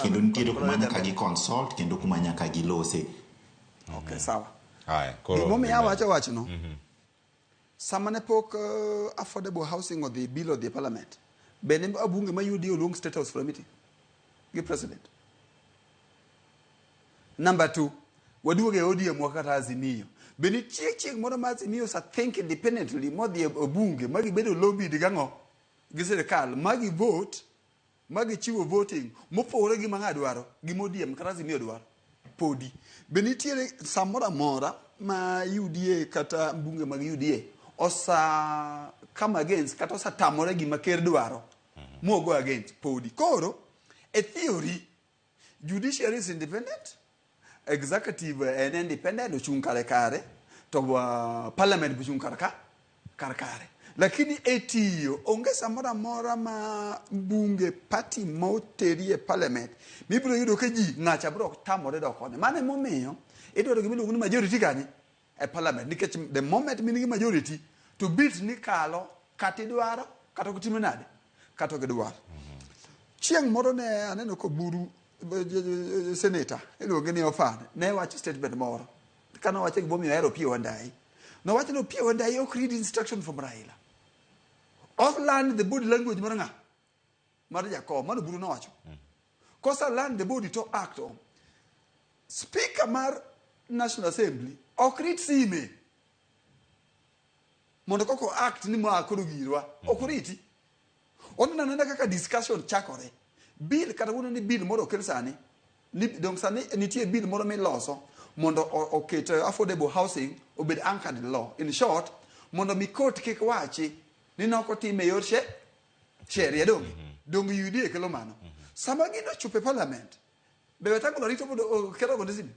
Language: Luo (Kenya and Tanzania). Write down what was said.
Kendo nitiere kuma nyaka gi consult kendo kuma nyaka gilose. Okay, sawa. Haya, koro Gimomiyo awacho wachno, sama ne pok affordable housing odhi, bill odhi e parliament, bende wabunge ma UDA oluong State House for a meeting gi president? Number two, waduogo e ODM wa kata Azimio. Be nitie chieng' moro ma Azimio sa think independently modhi e bunge ma gibedo lobbied gang'o gi sirikal ma gi vote ma gichiwo voting mopogore gi ma ng'a dwaro, gi ma ODM kata Azimio dwaro? Podi. Be nitiere samoro amora ma UDA kata mbunge mag UDA osa come against kata osatamore gima ker dwaro mogo against? Podi. Koro e theory, judiciary is independent, executive en independent, ochung' kare kare, to parliament be ochung' kar ka kar kare, lakini e tiyo onge samoro amora ma bunge party moteri e parliament mibiro yudo ka ji ng'acha biro tamore dok kode. Mano emomiyo idwaro gima iluongo ni majority kanye e parliament, nikech the moment min gi majority to bills ni kalo kata idwaro kata ok timre nade kata ok idwar. Chieng' moro ne aneno koburu senator iluonge ni Ofan ne wacho statement moro kane owacho gimomiyo ohero Opiyo Wandayi. Nowacho ni Opiyo Wandayi ok read instruction from Raila, ok learn the body language mar ng'a mar Jakom. Mano Oburu nowacho kosa learn the body to act on. Speaker mar National Assembly ok rit sime mondo koko act ni ma koro girwa ok oriti. Oneno anena kaka discussion chakore bill kata wuono ni bill moro okel sani ni, dong sani nitie bill moro miloso mondo oket affordable housing obed anchored in law, in short mondo mi court kik wachi ni nokotime e yor sheria. Donge UDA kelo mano sama gino ochopo e parliament? Be Wetangula rito mondo okel ogone simu?